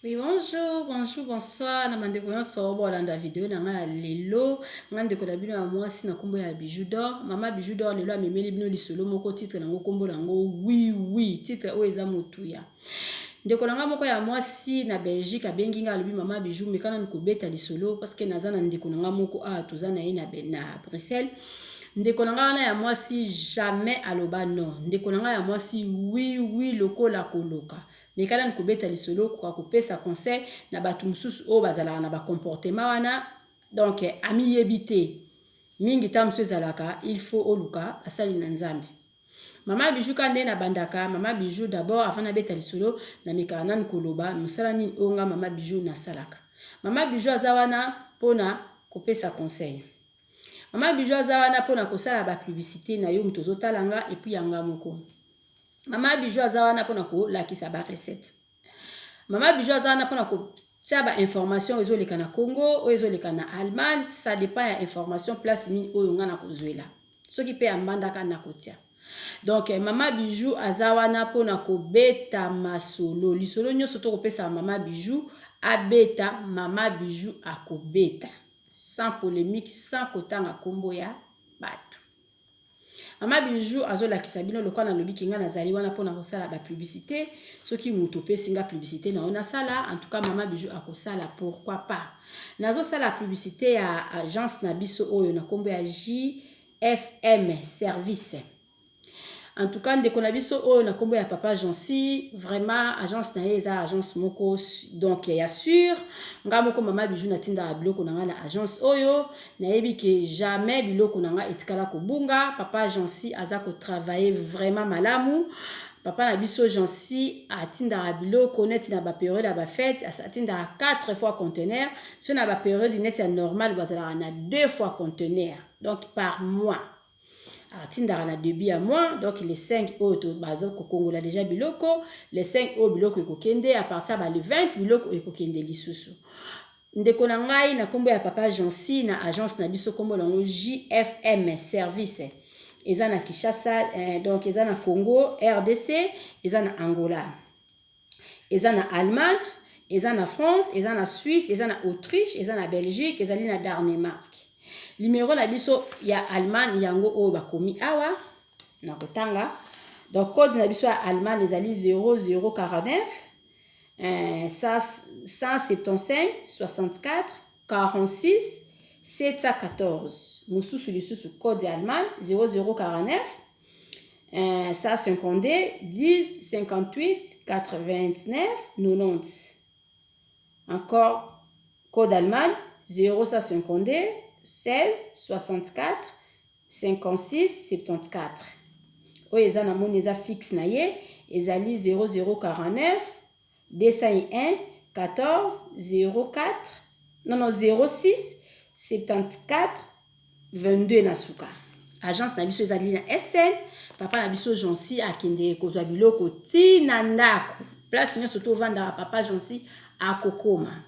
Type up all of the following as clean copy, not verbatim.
Oui, bonjour, bonjour, bonsoir na bandeko nyonso bolanda video na ngai ya lelo. Ngai ndeko na bino ya mwasi na nkombo ya Bijou d'Or. Mama Bijou d'Or lelo amemeli bino lisolo moko, titre nango nkombo nango oui oui, titre oyo eza motuya. Ndeko na ngai moko ya mwasi na Belgique abengi ngai, alobi: "Mama Bijou, meka nanu kobeta lisolo parce que naza na ndeko na ngai moko awa, toza na ye na Bruxelles." Ndeko na ngai wana ya mwasi jamais aloba non. Ndeko na ngai ya mwasi oui oui lokola koloka. Meka nanu kobeta lisolo, koka kopesa conseil na bato mosusu oyo bazalaka na bacomportement wana. Donc amiyebi te mingi. Ta mosusu ezalaka il faut oluka asali na Nzambe. Mama Bijou ka nde nabandaka. Mama Bijou, d'abord, avant nabeta lisolo, namekaka nanu koloba mosala nini oyo nga Mama Bijou nasalaka. Mama Bijou aza wana mpona kopesa conseil. Mama Bijou aza wana mpona kosala bapublicité na yo moto ozotala nga, et puis yanga moko. Mama Bijou aza wana mpona kolakisa barecette. Mama Bijou aza wana mpona kotia bainformation oyo ezoleka na Congo, oyo ezoleka na Allemagne. Ça dépend ya information place nini oyo nga na kozwela. Soki mpe ya mbandaka, na kotia. Donc Mama Bijou aza wana mpona kobeta masolo. Lisolo nyonso tokopesa Mama Bijou abeta, Mama Bijou akobeta sans polémique, sans kotanga nkombo ya bato. Mama Bijou azolakisa bino lokola nalobiki, nga nazali wana mpona kosala bapublicité. Soki moto opesi nga publicité na yo nasala, en tout cas Mama Bijou akosala, pourquoi pas. Nazosala publicité ya agence na biso oyo na nkombo ya JFM Service. En tout cas, ndeko na biso oyo na nkombo ya papa Jansi, vraiment agence na ye eza agence moko donc ya sûr. Nga moko Mama Bijou natindaka biloko na ngai na agence oyo. Nayebi ke jamais biloko na ngai etikala kobunga. Papa Jansi aza kotravaille vraiment malamu. Papa na biso Jansi atindaka biloko neti na bapériode ya bafête, atindaka 4 fois conteneur. So na bapériode neti ya normal, bazalaka na 2 fois conteneur, donc par mois atindaka na début ya mois. Donc les 5 oyo baza kokongola déjà biloko, les 5 oyo biloko ekokende, à partir ba le 20 biloko ekokende lisusu. Ndeko na ngai na nkombo ya papa Jansi, na agence na biso nkombo nango JFM Service, eza na Kinshasa, donc eza na Congo RDC, eza na Angola, eza na Allemagne, eza na France, eza na Suisse, eza na Autriche, eza na Belgique, ezali na Danemark. Numero na biso ya Allemagne yango oyo bakomi awa na kotanga. Donc code na biso ya Allemagne ezali 0049 175 64 46 714. Mosusu lisusu, code ya Allemagne 0049 152 10 58 89 90. Encore code Allemagne 0152 16 64 56 74. Oyo eza, namoni eza fixe na ye, ezali 0049 201 14 04, non non, 06 74 22 na suka. Agence na biso ezali na SN. Papa na biso Jansi akende kozwa biloko ntina ndako, place nyonso to ovandaka, papa Jansi akokoma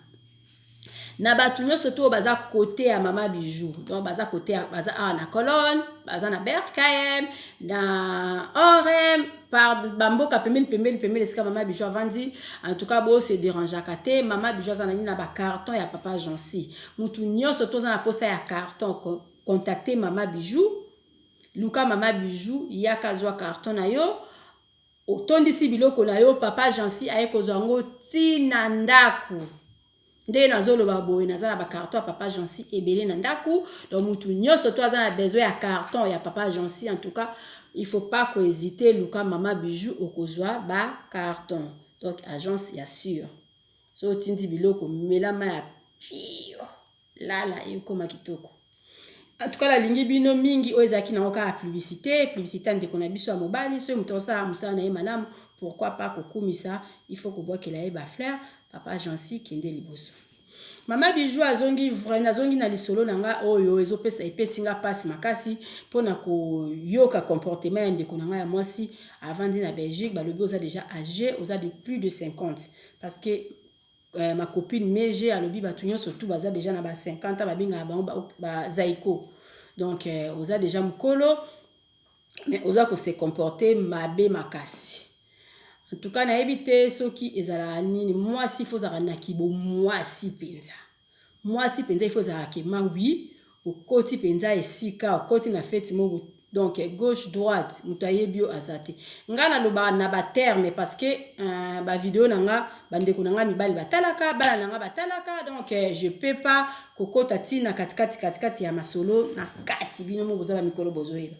na bato nyonso to oyo baza kote ya Mama Bijou. Donc baza kote, baza awa na Cologne, baza na Berkheim, na Orem, par bamboka pembeni pembeni pembeni esika Mama Bijou avandi. En tout cas, bose dérangeaka te. Mama Bijou aza na nini na bacarton ya papa Jansi. Mutu nyonso toza na posa ya carton, contacte Mama Bijou, luka Mama Bijou, yaka zwa carton na yo, otondisi biloko na yo, papa Jansi aye kozwa yango ntina ndako. Ndenge nazoloba boye, naza na bacarton ya papa Jansi ebele na ndako. Donc mutu nyonso to aza na besoin ya carton ya papa Jansi, en tout cas il faut pas kohésiter, luka Mama Bijou, okozwa bacarton. Donc agence ya sûr. So otindi biloko, melama ya pio, lala, ekóma kitoko. En tout cas, nalingi bino mingi. Oyo ezalaki nango kaka publicité, publicité ya ndeko na biso ya mobali. Soki moto osala mosala na ye malamu, pourquoi pas kokumisa? Il faut kobwakela ye bafleur. Papa Jansi, kende liboso. Mama Bijou azongi vrai, nazongi na lisolo na nga oyo ezopesa, epesi nga mpasi makasi mpona koyoka comportement ya ndeko na ngai ya mwasi avandi na Belgique. Balobi oza déjà âgé, oza de plus de 50, parce que ma copine Mege alobi bato nyonso tu baza déjà na ba 50, babengaka bango bazaiko. Donc oza déjà mokolo, mais oza kose comporter mabe makasi. En tout cas nayebi te soki ezalaka nini. Mwasi faut ozalaka na kibomwasi mpenza. Mwasi mpenza il faut ozalaka kema wi okoti mpenza esika okoti na feti moko, donc gauche, droite, moto ayebi yo aza te. Nga nalobaka na baterme parce que bavideo na nga, bandeko na nga mibali batalaka, bana na nga batalaka, donc je peux pas kokota ntina katikati katikati ya masolo na kati. Bino mo boza bamikolo, bozoyeba.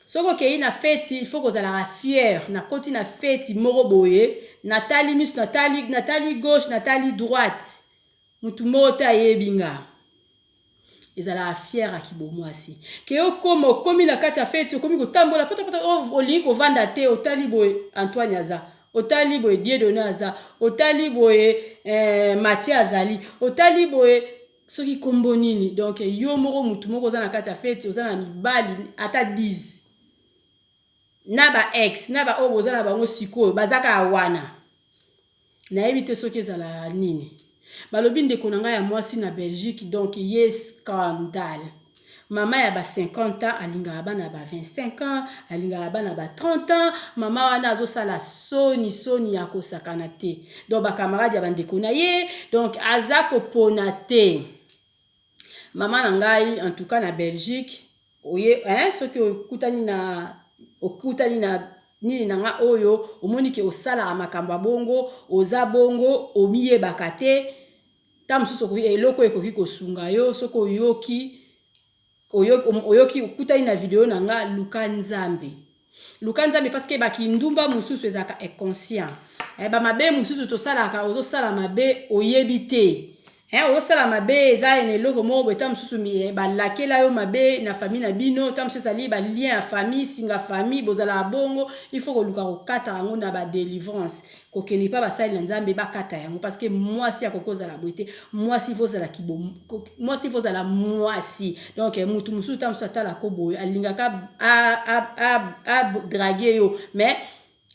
Soki okei na feti, il faut kozalaka fier. Nakoti na feti moko boye, natali miso, natali gauche, natali droite, motu moko te ayebi nga. Ezalaka fier ya kibomwasi ke okóma, okomi na kati ya feti, okomi kotambola potapota, olingi kovanda te. Otali boye, Antoine aza, otali boye, Dieudonné aza, otali boye, Matie azali, otali boye, soki nkombo nini. Donc yo moko, mutu moko oza na kati ya feti, oza na mibali ata 10 na ba ex na baoyo boza na bango sikoyo, baza kaka wana. Nayebi te soki ezala nini. Balobi ndeko na ngai ya mwasi na Belgique, donc ye scandale. Mama ya ba 50 ans alingaka bana ba 25 ans, alingaka bana ba 30 ans. Mama wana azosala soni, soni ya kosakana te. Donc bacamarade ya bandeko na ye, donc aza kopona te. Mama na ngai, en tout cas na Belgique oye, hein, soki okutani na nini na nga oyo, omoni ke osalaka makambo ya bongo, oza bongo, omiyebaka te. Ta mosusu eloko ekoki kosunga yo, soki oyoki okutani na video na nga, luka Nzambe, luka Nzambe, parce que bakindumba mosusu ezalaka inconscient. Bamabe mosusu tosalaka, ozosala mabe, oyebi te. Ozosala mabe, eza na eloko moko boye. Ta mosusu balakela yo mabe na famille na bino, ta mosusu ezali balien ya famille, singa famille, bozalaka bongo. Il faut koluka kokata yango na badélivrance, kokende mpa basali na Nzambe, bakata yango, parce que mwasi akoki kozala boye te. Mwasi faut ozala, mwasi faut ozala mwasi. Donc mutu mosusu, ta mosusu atalako boye, alingaka adraguer yo, mais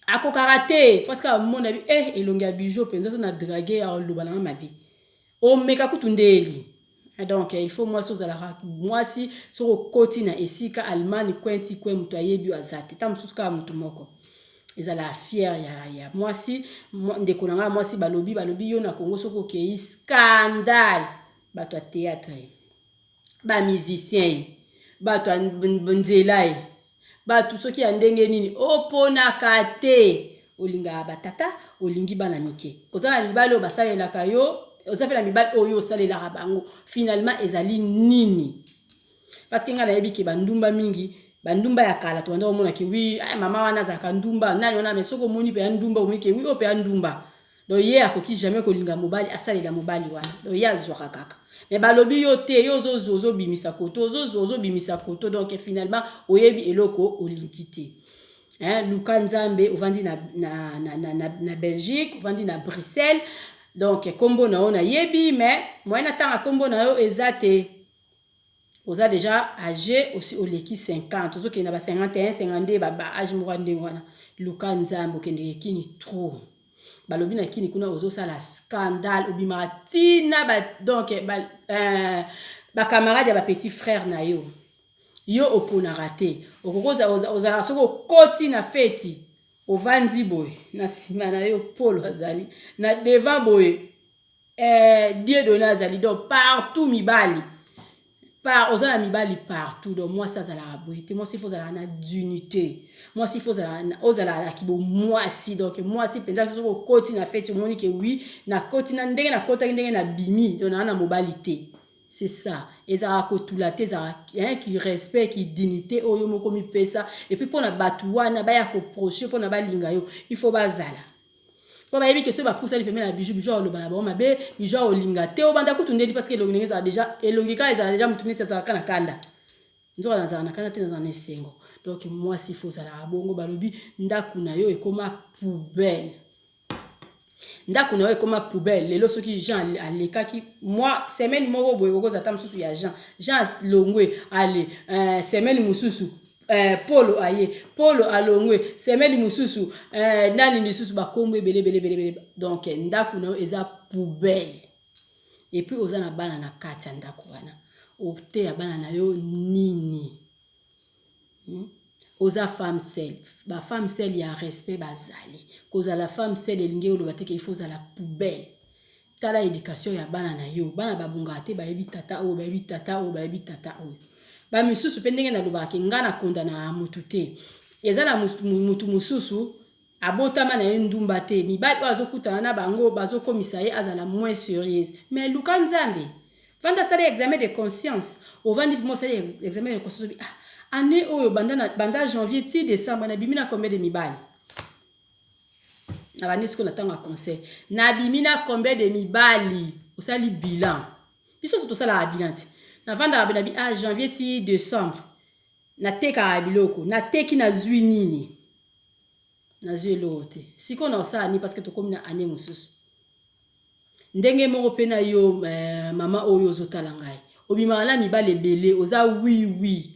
akokaka te, parce que amona bi elongi ya Bijou mpenza, so na draguer, aloba nanga mabe, omeka kutu ndeli. Donc il faut mwasi ozalaka mwasi. Soki okoti na esika Allemagne, coin ti coin, moto ayebi yo aza te, ta mosusu kaka motu moko. Ezala fier ya mwasi. Ndeko na ngai mwasi, balobi yo na Congo, soki okei, scandale. Bato ya théâtre ye, bamusicien ye, bato ya nzela ye, bato soki ya ndenge nini, oponaka te. Olingaka batata, olingi bana mike, oza na mibali oyo basalelaka yo, oza mpe na mibali oyo osalelaka bango. Finalement ezali nini? Parce que ngai nayebi ke bandumba mingi, bandumba ya kala, tobanda komonaki wi mama wana azalaka ndumba, nani wana. Mais soki omoni mpe ya ndumba, omoni ke wi, oyo mpe ya ndumba. Donc ye akoki jamais kolinga mobali asalela mobali wana. Donc ye azwaka kaka. Mais balobi yo te, yo ozozwa, ozobimisa koto, ozozwa, ozobimisa koto. Donc finalement oyebi eloko olingi te, hein. Luka Nzambe. Ovandi na Belgique, ovandi na Bruxelles, donc nkombo na yo nayebi, mais moyen natanga nkombo na yo eza te. Oza déjà âgé aussi, oleki 50, ozokende na ba 51, 52, ba âge moko ya ndenge wana. Luka Nzambe. Okendeke kini trop. Balobi na kini kuna ozosala scandale, obimaka ntina ba, donc bacamarade ya bapetit frère na yo. Yo oponaka te, okoki ozalaka. Soki okoti na feti, ovandi boye, na nsima na yo Polo azali, na devant boye Dieudonné azali, donc partout mibali par, oza na mibali partout. Donc mwasi azalaka boye te. Mwasi faut ozalaka na dignité, mwasi faut ozalaka na kibomwasi. Donc mwasi mpenza, soki okoti na feti, omoni ke wi, nakoti na ndenge nakotaki, ndenge nabimi, donc naa na mobali te. C'est ça, ezalaka kotula te, ezalaka ki respect, ki dignité oyo moko mipesa. Et puis mpona bato wana baya koapprocher, mpona balinga yo, il faut bazala mpo bayebi ke soki bapusani pembeni na Bijou, Bijou aloba na bango mabe, Bijou aolinga te. Obanda kutu ndeli, parce que elongi ndenge ezala déjà, elongi kaka ezala déjà, motu neti azalaka na kanda, nzoka nazala na kanda te, nazala na esengo. Donc mwasi faut ozalaka bongo. Balobi ndako na yo ekóma poubelle, ndako na yo ekóma poubelle. Lelo soki Jean alekaki mwa semaine moko boye, okozala ata mosusu ya Jean, Jean longwe ale, semaine mosusu Polo aye, Polo alongwe, semaine mosusu nani lisusu, bakombo ebele ebele ebele ebele. Donc ndako na yo eza poubelle. Et puis oza na bana na kati ya ndako wana, oteya bana na yo nini? Oza femme seule, ba femme seule ya respect bazali. Kozala femme seule elingi oloba te ke il faut ozala poubelle. Tala education ya bana na yo. Bana babongaka te, bayebi tata oyo, bayebi tata oyo, bayebi tata oyo. Ba misusu pe ndenge nalobaka ke nga na condamnaka mutu te. Eza na mutu mususu abotama na ye ndumba te. Mibali oyo azokutana na bango bazokomisa ye azala moins serieuse. Mais luka Nzambe. Vanda sala examen de conscience. Ovandi vraiment osali examen de conscience obi ah annee oyo banda na banda janvier ti decembre nabimi na combien de mibali? Nabandi sikoyo na tango ya conseil. Nabimi na combien de mibali? Osali bilan. Biso nionso tosalaka bilan ti. Navandaka boye nabi ah janvier ti decembre natekaka biloko. Nateki nazui nini? Nazui eloko te. Sikoyo nakosala nini parce que tokomi na annee mosusu. Ndenge moko pe na yo eh, mama oyo ozotala ngai. Obimaka na mibali ebele, oza oui oui.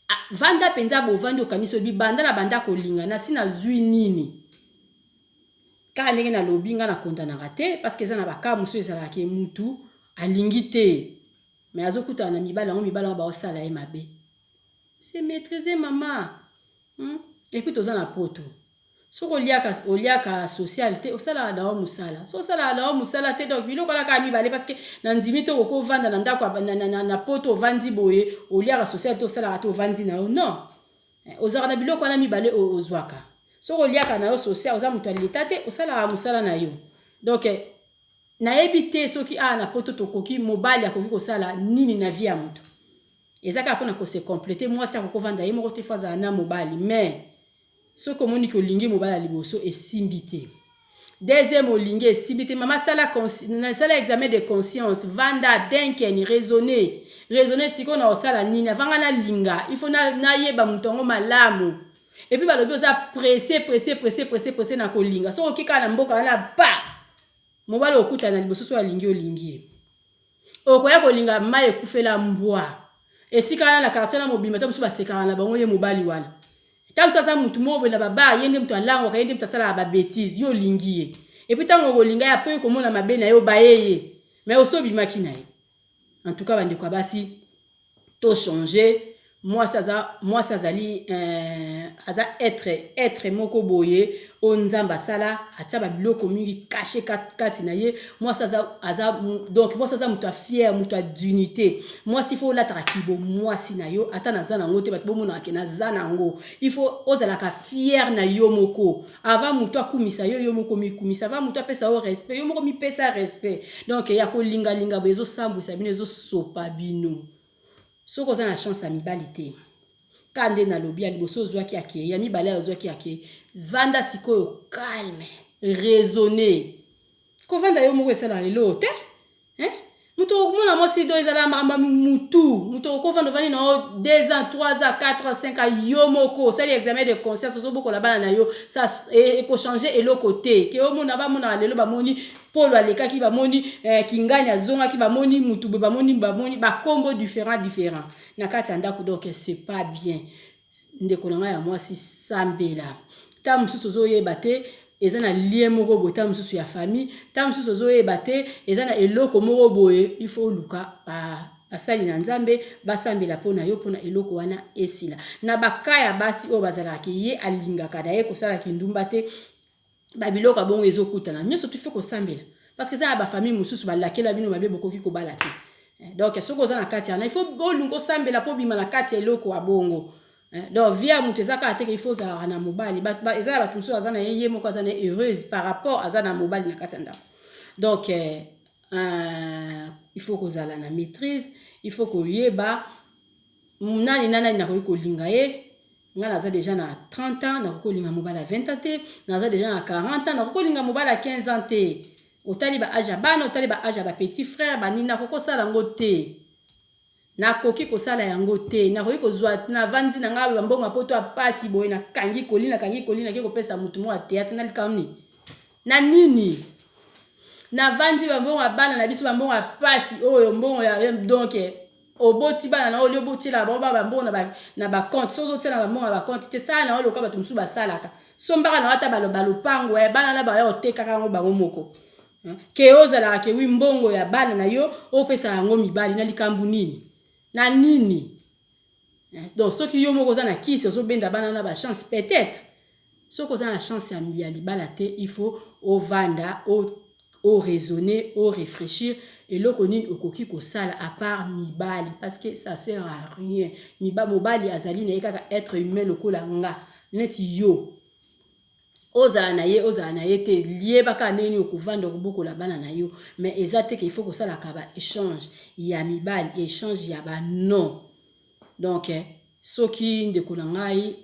Ah, vanda penza bovandi okanisi obi banda na banda kolinga nasi nazui nini? Kaka ndenge nalobi nga na condamnaka te parce que eza na ba cas mosusu ezalaka ke mutu alingi te mais azokutana na mibali yango mibali yango baosala ye mabe. Se maitriser mama. Hum? Et puis toza na poto. Soki oliaka oliaka social te osalaka na yo musala. Soki osalaka na yo musala te donc biloko wana kaka mibale parce que na ndimi te okoki ovanda na ndako na, na, na, na poto ovandi boye oliaka social te osalaka te ovandi na yo non. Eh, ozalaka na biloko wana mibale ozwaka. Soki oliaka na yo social oza moto ya leta te osalaka musala na yo. Donc eh, nayebi te soki awa na poto tokoki mobali akoki kosala nini na vie ya moto. Eza kaka pona ko se completer mwasi akoki kovanda ye moko te faut azala na mobali mais soki omoni ke olingi mobali ya liboso esimbi te deuxième olingi esimbi te mama sala sala examen de conscience vanda denken raisonner raisonner sikoyo na kosala nini avant nga nalinga il faut nayeba moto yango malamu et puis balobi oza presse presse presse presse presse na kolinga soki oke kaka na mboka wana pa mobali okutana na liboso soki alingi olingi ye Okoya kolinga mayi ekufela mbwa. Esika wana na quartier wana mobimba ta mosusu basekaka na bango ye mobali wana. Ta mosusu aza mutu moko boye na ba bar ye nde mutu alangwaka ye nde mutu asalaka ba betises yo olingi ye. Et puis tango okolinga ye après okomona mabe na ye obaye ye mais osi obimaki na ye. En tout cas ba ndeko ya basi to changer mwasi aza mwasi azali eh, aza être être moko boye oyo nzambe asala atia babiloko mingi cache kati na ye mwasi aza, aza donc mwasi aza moto ya fier moto ya dignité mwasi fo olataka kibo mwasi na yo ata naza nango te bato bomonaka ke naza nango il faut ozalaka fier na yo moko avant moto akumisa yo yo moko mikumisa avant moto apesa yo respect yo moko mipesa respect donc ya kolingalinga boye ezosambwisa bino ezosopa bino soki oza na chance ya mibali te ka nde nalobi ya liboso ozwaki ake ya mibale ozwaki ake vanda sikoyo calme raisonner kovanda yo moko esalaka eloko te Hein? Moto okomona mwasi do ezala makambo ya mutu. Moto okovanda ovandi na yo 2 ans, 3 ans, 4 ans, 5 ans yo moko osali examen de conscience ozobokola bana na yo ça ekochanger eloko te. Ke omona bamonaka lelo bamoni Polo alekaki bamoni eh, Kingani azongaki bamoni mutu boye bamoni bamoni bakombo différent différent na kati ya ndako donc c'est pas bien. Ndeko na ngai ya mwasi sambela. Tango mosusu ozoyeba te eza na lien moko boye tango mosusu ya famille, tango mosusu ozoyeba te eza na eloko moko boye il faut oluka ba basali na Nzambe basambela mpo na yo mpo na eloko wana esila. Na ba cas ya basi oyo bazalaka ke ye alingaka na ye kosala kindumba te ba biloko ya bongo ezokutana nyonso tu faut kosambela parce que eza na ba famille mosusu balakela bino mabe bokoki kobala te eh, donc soki oza na kati wana il faut olinga osambela mpo obima na kati ya eloko ya bongo eh, donc vie ya moto eza kaka te ke il faut ozalaka na mobali eza na bato mosusu aza na ye ye moko aza na ye heureuse par rapport aza na mobali na kati ya ndako donc eh, euh, il faut kozala na maîtrise il faut koyeba nani na nani nakoki kolinga ye Nga naza dejà na 30 ans nakoki kolinga mobali ya 20 ans te, naza dejà na 40 ans nakoki kolinga mobali ya 15 ans te. Otali ba age ya bana, otali ba age ya ba petit frère, ba nini nakoki kosala yango te. Nakoki kosala yango te. Nakoki kozwa navandi na nga ba mbongo ya poto ya pasi boye nakangi colis nakangi colis nake kopesa mutu moko ya theatre na likambo nini? Na nini? Navandi ba mbongo ya bana na biso ba mbongo ya pasi oyo mbongo ya donc Oboti bana na yo olie obotiela bango ba mbongo na ba compte soki ozotiela ba mbongo na ba compte te sala na yo lokola bato mosusu basalaka sombaka na yo ata ba lopango eh, bana na baya otekaka yango bango moko eh, ke ozalaka ke wi mbongo ya bana na yo opesa yango mibali na likambo nini na nini? Donc soki yo moko oza na kisi, ozobenda bana na bachance, peut-être soki oza na chance ya libala te, il faut ovanda, oraisonner, oréfléchir eloko nini okoki kosala à part mibali, parce que ça sert à rien. Mobali azali na ye kaka être humain lokola nga, neti yo. Ozala na ye, ozala na ye te, yebaka ndenge nini okovanda, okobokola bana na yo. Mais eza te ke il faut kosalaka baéchange ya mibali, échange ya banon. Donc soki ndeko na ngai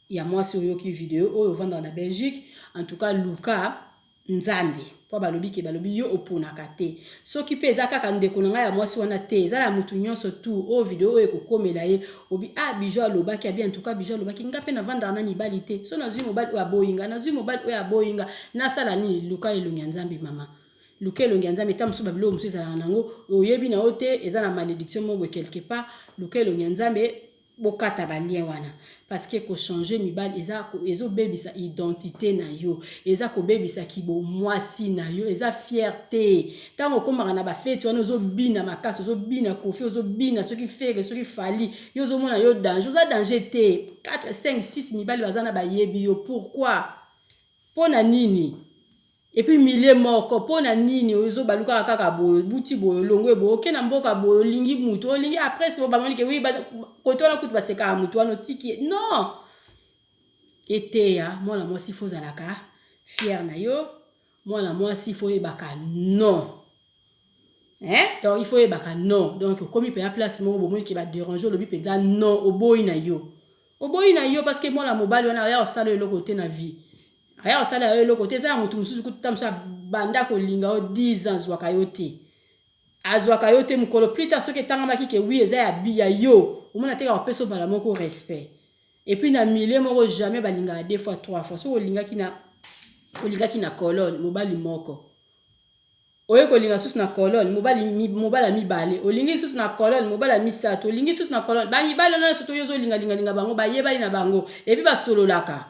ya mwasi oyoki video oyo, ovandaka na Belgique, en tout cas luka Nzambe, mpo balobi ke balobi yo oponaka te. Soki mpe eza kaka ndeko na ngai ya mwasi wana te, eza na motu nyonso tu oyo video oyo ekokomela ye, obi ah, Bijou alobaki abi, en tout cas Bijou alobaki, nga mpe navandaka na mibali te. So nazwi mobali oyo aboyinga, nazwi mobali oyo aboyinga, nasala nini? Luka elongi ya Nzambe, mama, luka elongi ya Nzambe. Ta mosusu babiloko mosusu ezalaka nango, oyebi na yo te, eza na malédiction moko boye quelque part. Luka elongi ya Nzambe, bokata balien wana, parce que kochanger mibali eza ezobebisa identité na yo, eza kobebisa kibomwasi na yo, eza fierté. Ntango okomaka na bafeti wana, ozobina makasi, ozobina Kofi, ozobina soki Ferre, soki Fally, yo ozomona yo danger. Oza danger te. 4, 5, 6 mibali baza na bayebi yo. Pourquoi? Mpo na nini? Et puis milieu moko, mpo na nini ozobalukaka kaka boye? Buti boye, olongwe boye, oke na mboka boye, olingi mutu, olingi après so bamoni ke wi kote wana kutu basekaka mutu wana, otiki ye. Non, eteya mwana mwasi, faut ozalaka fière na yo. Mwana mwasi, faut oyebaka non, hein? Donc il faut oyebaka non. Donc okomi mpenza place moko, bomoni ke badéranger, olobi mpenza non, oboyi na yo, oboyi na yo, parce que mwana mobali wana aya kosala eloko te na vie, aya kosala yo eloko te. Eza ya motu mosusu kutu, ta mosusu abanda kolinga yo 10 ans, azwaka yo te, azwaka yo te. Mokolo plus tard, soki etangamaki ke wi eza ya yo, omona te kaka kopesa mbala moko respect. Et puis na milieu moko, jamais balingaka deux fois, trois fois. Soki olingaki na colonne mobali moko, oye kolinga susu na colonne mobali ya mibale, olingi susu na colonne mobali ya misato, olingi susu na colonne bamibali wana nyonso to yo ozolingalingalinga bango, bayebani na bango, et puis basololaka,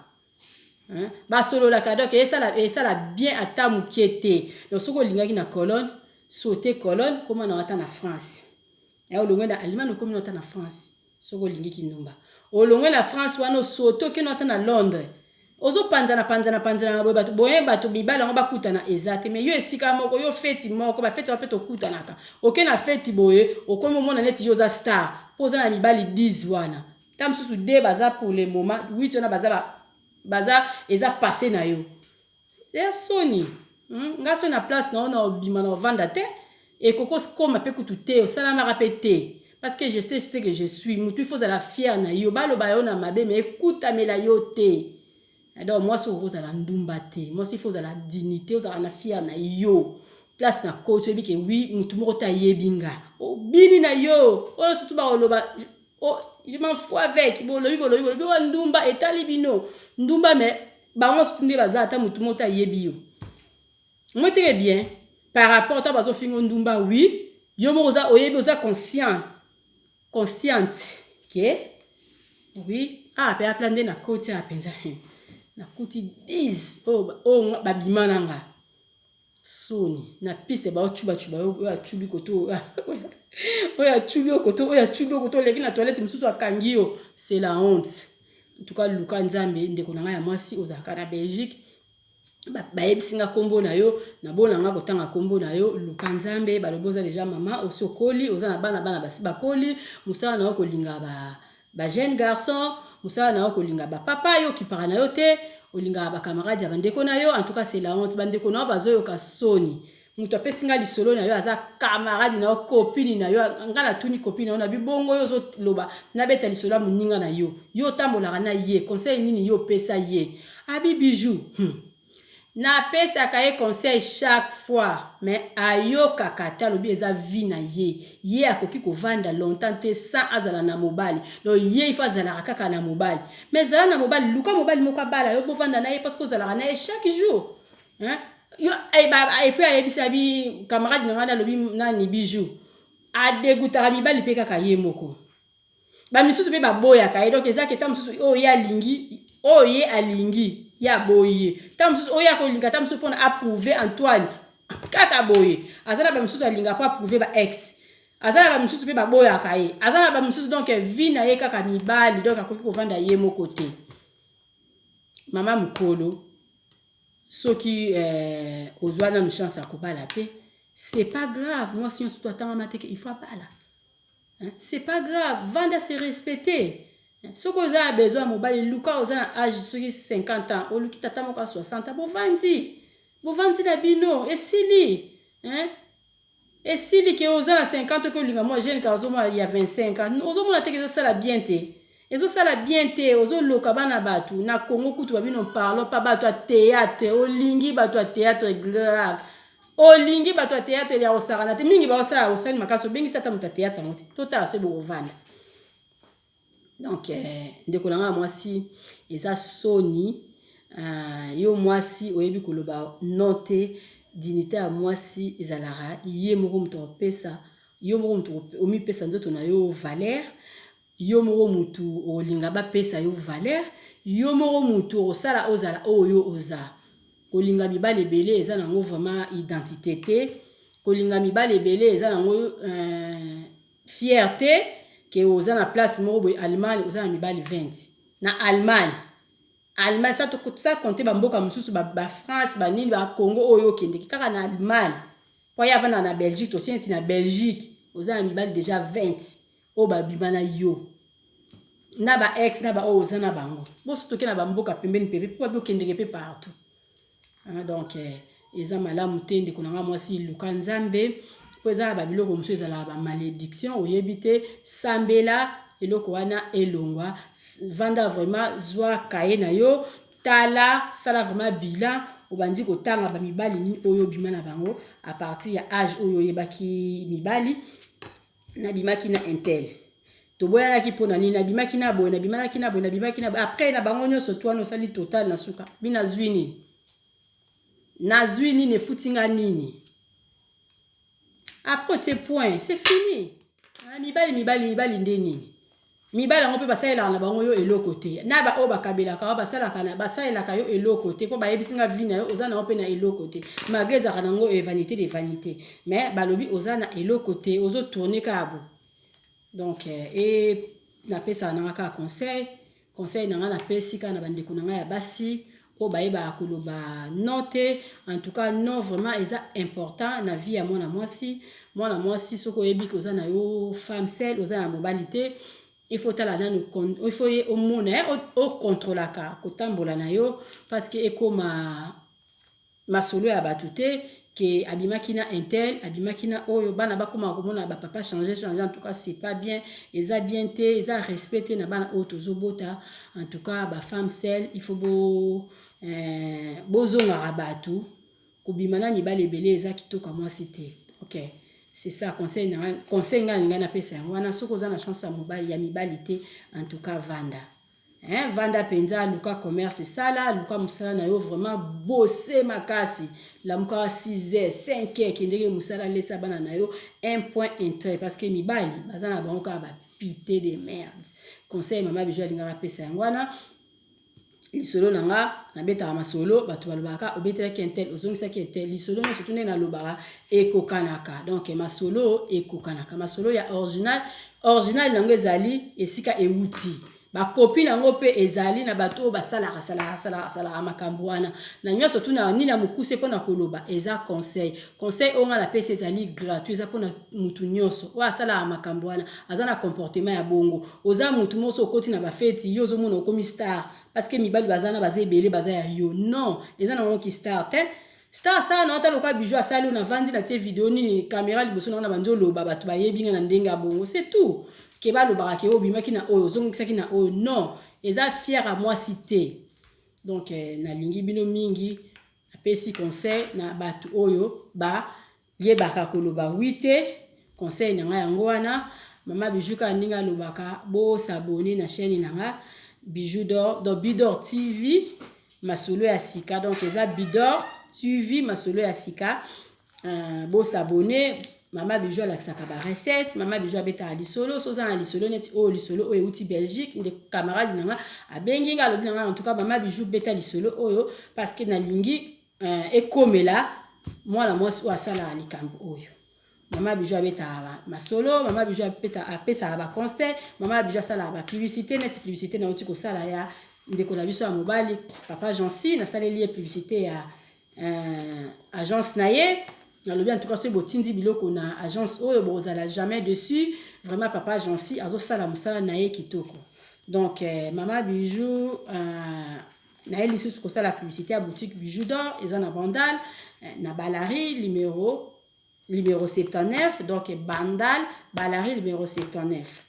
basololaka. Donc esala bien ata moke te. Donc soki olingaki na colonne, saute colonne, koma na ata na France. Olongwe na Allemagne, okomi na ata na France. Soki olingi kindumba, olongwe na France wana, osote, okende ata na Londres, ozopanzana panzana panzana boye, bato boye, bato mibali yango bakutana eza te. Mais yo esika moko, yo feti moko, bafeti wana mpe tokutanaka. Oke na feti boye, okomi omona neti yo oza star, mpo oza na mibali 10 wana, ta mosusu de baza pour le moment, 8 wana baza eza passé na yo. Ya soni, Nga so na place na yo, na obima na ovanda te, ekoki koma mpe kutu te, osalamaka mpe te, parce que je sais ce que je suis. Mutu, il faut ozala fier na yo. Baloba yo na mabe, mais ekutamela yo te. Donc mwasi, okoki kozala ndumba te. Mwasi, il faut ozala dignité, ozala na fier na yo. Place na koti, oyebi ke wi, mutu moko te ayebi nga, obini na yo. Oyo surtout bakoloba, je m'en fous avec. Bolobi, bolobi, bolobi wa ndumba, etali bino ndumba, mais bango surtout nde baza, ata mutu moko te ayebi yo. Moi très bien par rapport ta bazofinga ndumba, oui, yo moko oza, oyebi, oza conscient, consciente ke oui. Ah, mpe apla nde nakoti awa mpenza, nakuti 10 oyo babima na nga. Soni na piste, baocubacuba, oyo acubi koto, oyo acubi yo koto, oyo acubi yo koto, oleki na toilette, mosusu akangi yo. C'est la honte. En tout cas luka Nzambe. Ndeko na ngai ya mwasi, ozalaka na Belgique, bayebisi nga nkombo na yo, nabona nga kotanga nkombo na yo. Luka Nzambe. Balobi oza deja mama, osi okoli, oza na bana, bana basi bakoli. Mosala na yo kolinga ba jeune garçon, mosala na yo kolinga bapapa, yo okipaka na yo te, olingaka bacamarade ya bandeko na yo. En tout cas c'est la honte. Bandeko na yo bazoyoka soni. Moto apesi nga lisolo na yo aza camarade na yo, copine na yo. Nga natuni copine na yo na bibongo, yo ozoloba nabeta lisolo ya moninga na yo, yo otambolaka na ye, conseil nini yo opesa ye? Abi Bijou, napesaka ye conseil chaque fois, mais ayokaka te. Alobi eza vie na ye, ye akoki kovanda longtemps te sans azala na mobali. Donc ye, il faut azalaka kaka na mobali. Mais zala na mobali, luka mobali moko abala yo, bovanda na ye, parce que ozalaka na ye chaque jour, hein? Yo, et puis ayebisi abi camarade na ngai, alobi nani, Bijou adegutaka mibali mpe kaka ye moko, bamisusu mpe baboyaka ye. Donc ezaki ta mosusu oyo ye alingi, oyo ye alingi, ye aboyi ye. Ta mosusu oyo akolinga, ta mosusu mpona approuver Antoine kaka boye, aza na bamisusu alinga mpo approuver ba ex. Aza na bamisusu mpe baboyaka ye, aza na bamisusu. Donc vie na ye kaka mibali, donc akoki kovanda ye moko te. Mama mokolo, soki ozwa nanu chance ya kobala te, c'est pas grave. Mwasi nyonso to atangama te ke il faut abala. C'est pas grave, vanda, se respecter. Soki oza na besoin ya mobali, luka. Oza na age soki 50 ans, oluki tata moko ya 60 ans, bovandi, bovandi na bino, esili, hein? Esili. Ke oza na 50, oki olinga mwa jeune kaka, ozomona ya 25 ans, ozomona teke ezosala bien te, ezosala bien te. Ozoloka bana bato na Congo kutu babino parlons pa bato ya théâtre. Olingi bato ya théâtre grave, olingi bato ya théâtre ya kosakana te. Mingi baosala, osali makasi, obengisi ata moto ya théâtre yango te. Totala so bokovanda. Donc ndeko na ngai ya mwasi, eza soni. Yo mwasi oyebi koloba non te. Dignité ya mwasi ezalaka ye moko moto akopesa. Yo moko moto omipesa nzoto na yo valeur, yo moko motu okolinga bapesa yo valeur, yo moko motu okosala ozala oyo oza. Kolinga mibali ebele eza nango vraiment identité te. Kolinga mibali ebele eza nango fierté ke oza na place moko boye, Allemagne, oza na mibali 20 na Allemagne. Allemagne, sa compte bamboka mosusu, baFrance, banini, baCongo oyo okendeki, kaka na Allemagne, po ye avandaka na Belgique, totie neti na Belgique, oza na mibali déjà 20 oyo babima na yo, na ba ex, na baoyo oza na bango. Boso toke na bamboka pembeni pepe mpo babi okendeke mpe partout. Donc eza malamu te. Ndeko na nga mwasi, luka Nzambe, mpo eza na babiloko mosusu ezalaka bamalédiction, oyebi te. Sambela eloko wana elongwa. Vanda vraiment, zwa kaye na yo, tala, sala vraiment bilan. Obandi kotanga bamibali nini oyo obima na bango à partir ya age oyo oyebaki mibali. Nabimaki na un tel, toboyanaki mpo na nini? Nabimaki na boye, nabimaki na boye, nabimaki na boye. Après na bango nyonso to wana, osali total, na suka bi nazwi nini? Nazwi nini? Efuti nga nini? Après otie point, c'est fini. Ah, mibali, mibali, mibali nde nini? Mibali yango mpe basalelaka na bango yo eloko te. Na baoyo bakabelaka oyo basalaka, basalelaka yo eloko te, mpo bayebisi nga vie na yo, oza nango mpe na eloko te. Malgré ezalaka nango vanité de vanité, mais balobi oza na eloko te, ozotourne kaka bo. Donc e napesaka nanga kaka conseil. Conseil na nga napesi kaka na bandeko na ngai ya basi oyo bayebaka koloba non te. En tout cas, non vraiment eza important na vie ya mwana mwasi. Mwana mwasi, soki oyebi ke oza na yo femme seule, oza na mobali te, il faut tala nanu, il faut ye omona, okontrolaka kotambola na yo, parce que ekoma masolo ya bato te ke abimaki na un tel, abimaki na oyo. Bana bakóma komona bapapa change change. En tout cas, c'est pas bien, eza bien te, eza respect te na bana oyo tozobota. En tout cas, bafemme seule, il faut bozongaka bato. Kobima na mibali ebele eza kitoko ya mwasi te. Ok, c'est ça conseil na conseil ngai ngai napesa yango wana. Soki oza na chance ya mobali, ya mibali te, en tout cas vanda, hein, vanda mpenza, luka commerce, esala, luka mosala na yo vraiment, bose makasi, lamukaka 6 heures, 5 heures, kendeke mosala, lesa bana na yo, un point, un trait. Parce que mibali baza na bango kaka bapute de merde. Conseil mama Bijou alingaka apesa yango wana. Lisolo na nga, nabetaka masolo, bato balobaka obetelaki un tel, ozongisaki un tel. Lisolo nyonso tu ndenge nalobaka ekokanaka. Donc masolo ekokanaka, masolo ya original, original yango ezali esika ewuti, bakopi nango mpe ezali na bato oyo basalaka salaka salaka salaka makambo wana na nyonso. Tuna nini ya mokuse mpona koloba, eza conseil. Conseil oyo nga napesi ezali gratuit, eza mpona mutu nyonso oyo asalaka makambo wana, aza na comportement ya bongo. Oza mutu moko, okoti na bafeti, yo ozomona okomi star parce que mibali baza na baza ebele, baza ya yo. Non, eza nango ki star te. Star asala na ota loka Bijou asali oyo, navandi, natie video nini, caméra liboso nango, na bandi oloba, bato bayebi nga na ndenge ya bongo, c'est tout. Ke balobaka ke oyo obimaki na oyo, ozongisaki na oyo, non, eza fier ya mwasi te. Donc nalingi bino mingi. Napesi conseil na bato oyo bayebaka koloba oui te. Conseil na ngai yango wana. Mama Bijou kaka ndenge alobaka, bos'abonner na chaîne na nga Bijou d'Or, donc Bidor TV masolo ya sika. Donc eza Bidor TV masolo ya sika. Bos'abonner. Mama Bijou alakisaka barecette, mama Bijou abetaka lisolo. So oza na lisolo neti oyo, lisolo oyo euti Belgique, nde camarade na nga abengi nga, alobi na nga: "En tout cas, mama Bijou, beta lisolo oyo parce que nalingi ekomela mwana mwasi oyo asalaka likambo oyo." Mama Bijou abetaka masolo, mama Bijou apesaka baconseil, mama Bijou asalaka bapublicité, neti publicité nauti kosala ya ndeko na biso ya mobali, papa Jansi. Nasaleli ye publicité ya agence na ye. Nalobi, en tout cas, soki botindi biloko na agence oyo, bokozala jamais déçus. Vraiment, papa Jansi azosala mosala na ye kitoko. Donc mama Bijou naye lisusu kosala publicité ya boutique Bijou d'Or. Eza na Bandal, na Balari, numéro 79. Donc Bandal, Balari, numéro 79.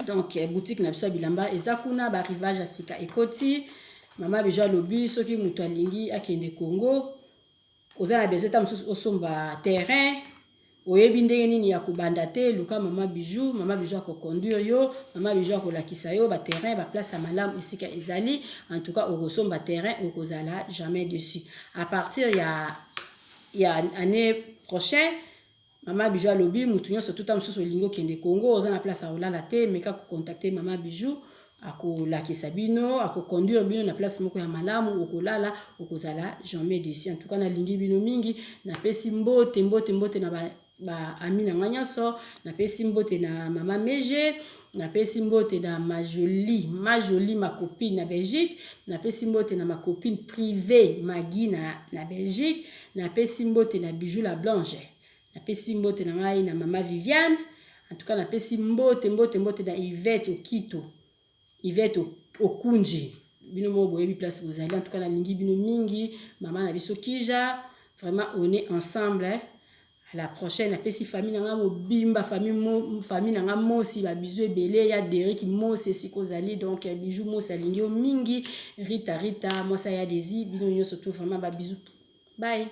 Donc boutique na biso ya bilamba eza kuna. Baarrivage ya sika ekoti. Mama Bijou alobi, soki moto alingi akende Congo, oza na besoin ta mosusu osomba terrain, oyebi ndenge nini ya kobanda te, luka mama Bijou. Mama Bijou akoconduire yo, mama Bijou akolakisa yo baterrain, baplace ya malamu esika ezali. En tout cas, okosomba terrain, okozala jamais déçu. À partir ya année prochaine, mama Bijou alobi, mutu nyonso tuta mosusu olingi okende Congo, oza na place ya kolala te, meka kocontacter mama Bijou, akolakisa bino, akoconduire bino na place moko ya malamu okolala, okozala jamais déçu. En tout cas, nalingi bino mingi. Napesi mbote, mbote, mbote na ba amis na ngai nyonso. Napesi mbote na mama Mege, napesi mbote na Majoli, Majoli, ma copine na Belgique. Napesi mbote na ma copine privée Magi na Belgique. Napesi mbote na Bijou la Blanche. Napesi mbote na ngai na mama Viviane. En tout cas, napesi mbote, mbote, mbote na Ivete Okito, Ivete Okunji. Bino moko boyebi place bozali. En tout cas, nalingi bino mingi. Mama na biso Kija, vraiment, on est ensemble, hein? À la prochaine. Napesi famille na nga mobimba, famille na nga Mosi, babisous ebele. Ya Derik Mosi, esika ozali, donc Bijou Mosi alingi yo mingi. Rita, Rita mwasi ya Desi, bino nyonso tout, vraiment babisous. Bye.